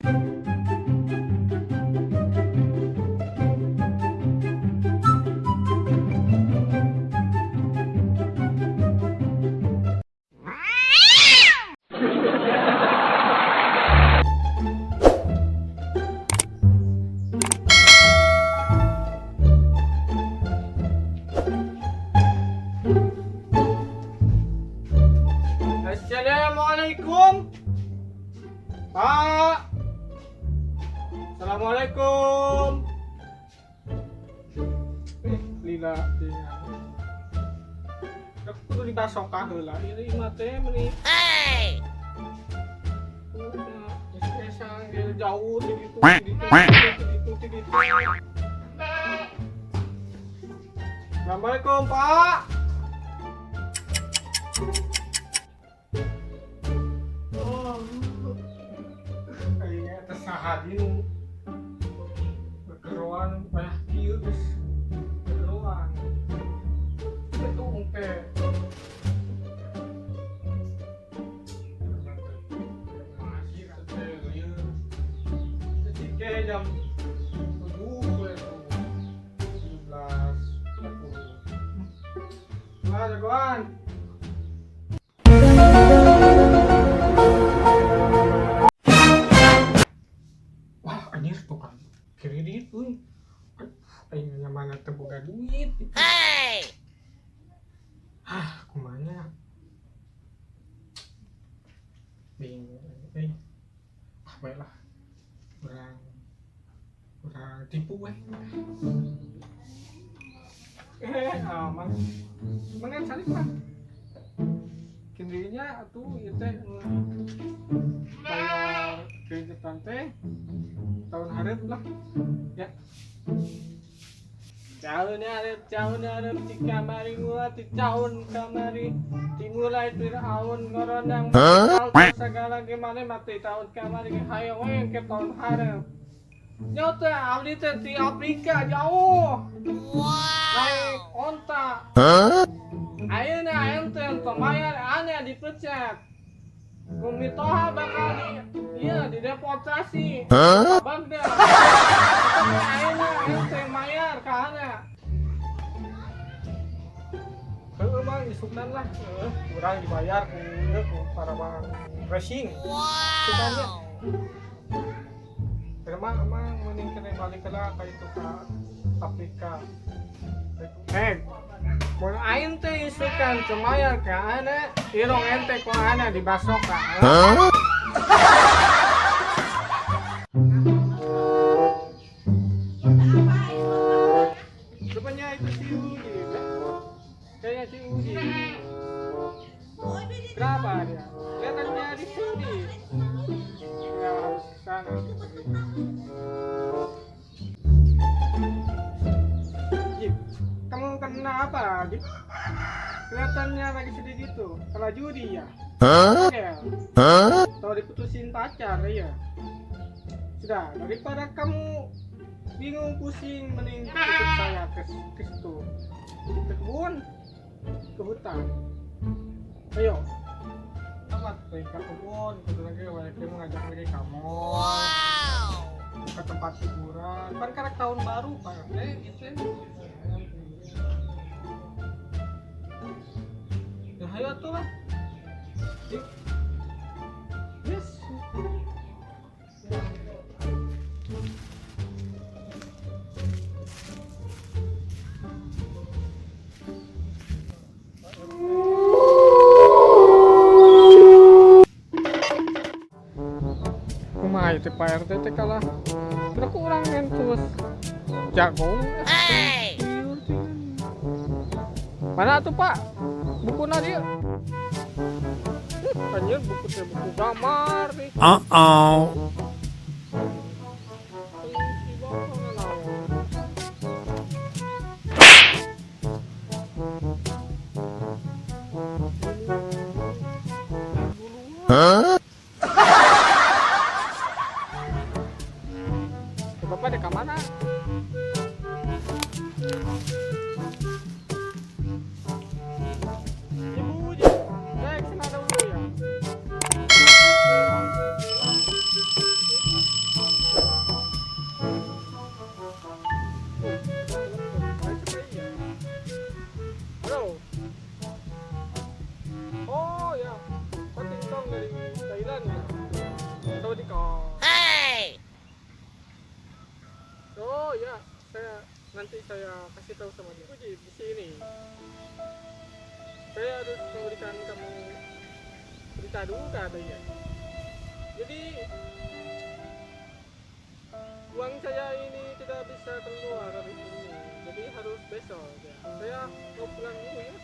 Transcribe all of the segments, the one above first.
Assalamualaikum. Pak. Assalamualaikum. Eh, lila tinggal. Aku kudu dibasokah heula. Ieu mah teh meuni. Hey. Jauh ti ditu ti ditu ti ditu ti ditu. Assalamualaikum, Pak. Oh, kayaknya teh saha di nu gegeroan wayah kieu geus gegeroan. Itu teh. Masih kan teh ieu. Jadi kayak jam 7 we tuh. 17.40. Wah, jagoan. Wah, anjir tukang kredit euy. Aing mana teu boga duit. Hey. Ah, kumaha? Bingung euy. Ah, bae lah. Urang urang tipu we. Eh, aman. Mana cari mah? Kindrinya atuh ieu teh bayar kreditan teh tahun hareup lah. Ya. Tahun hareup, tahun hareup, ti kamari ngula ti tahun kamari dimulai Fir'aun ngorondang segala gimana mati tahun kamari hayo we ke tahun hareup. Jauh teh abdi teh di Afrika jauh. Naik onta. Ayeuna ente teu mayar aneh dipecat. Ku mitoha bakal di iya dideportasi. Baghdad. Tapi ayeuna ente mayar ka aneh. Heueuh mah isuknan lah, heueuh urang dibayar ku ieu ku para bang racing. Isukannya. Emang emang mending kena balik lah ka itu ka Afrika. Eh, mun aing teh isukan teu mayar ka aneh, irung ente ku aneh dibasoka. Huh? Rupanya itu si Udi, kan? Kayaknya si Udi. Berapa dia? Kelihatannya di sini. Ya harus ke sana. Jip, kamu kena apa, Jip? Kelihatannya lagi sedih gitu. Kalah judi ya? Oke. Atau diputusin pacar ya? Sudah, daripada kamu bingung pusing, mending ikut saya ke situ. Ke kebun, ke hutan. Ayo. Amat ke kebun, kudu lagi lagi mau ngajak lagi kamu. Ke tempat hiburan. Kan karena tahun baru, Pak. Gitu. Ya ayo tuh lah. Yes. Kumaha itu Pak RT teh kalah. Terus kurang terus jagung. Hey. Mana tuh Pak? Bukuna dia. Anjir buku teh buku gambar nih. Uh-oh. Huh? Bapak di mana? Ibu, saya kesana dulu ya. Saya nanti saya kasih tahu sama dia. Uji di sini. Saya harus memberikan kamu berita duka katanya. Jadi uang saya ini tidak bisa keluar hari ini. Jadi harus besok ya. Saya mau pulang dulu ya.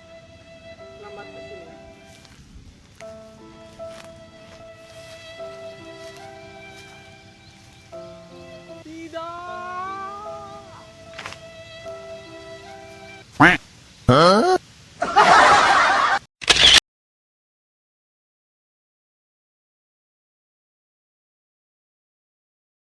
Selamat di sini. Tidak. Huh?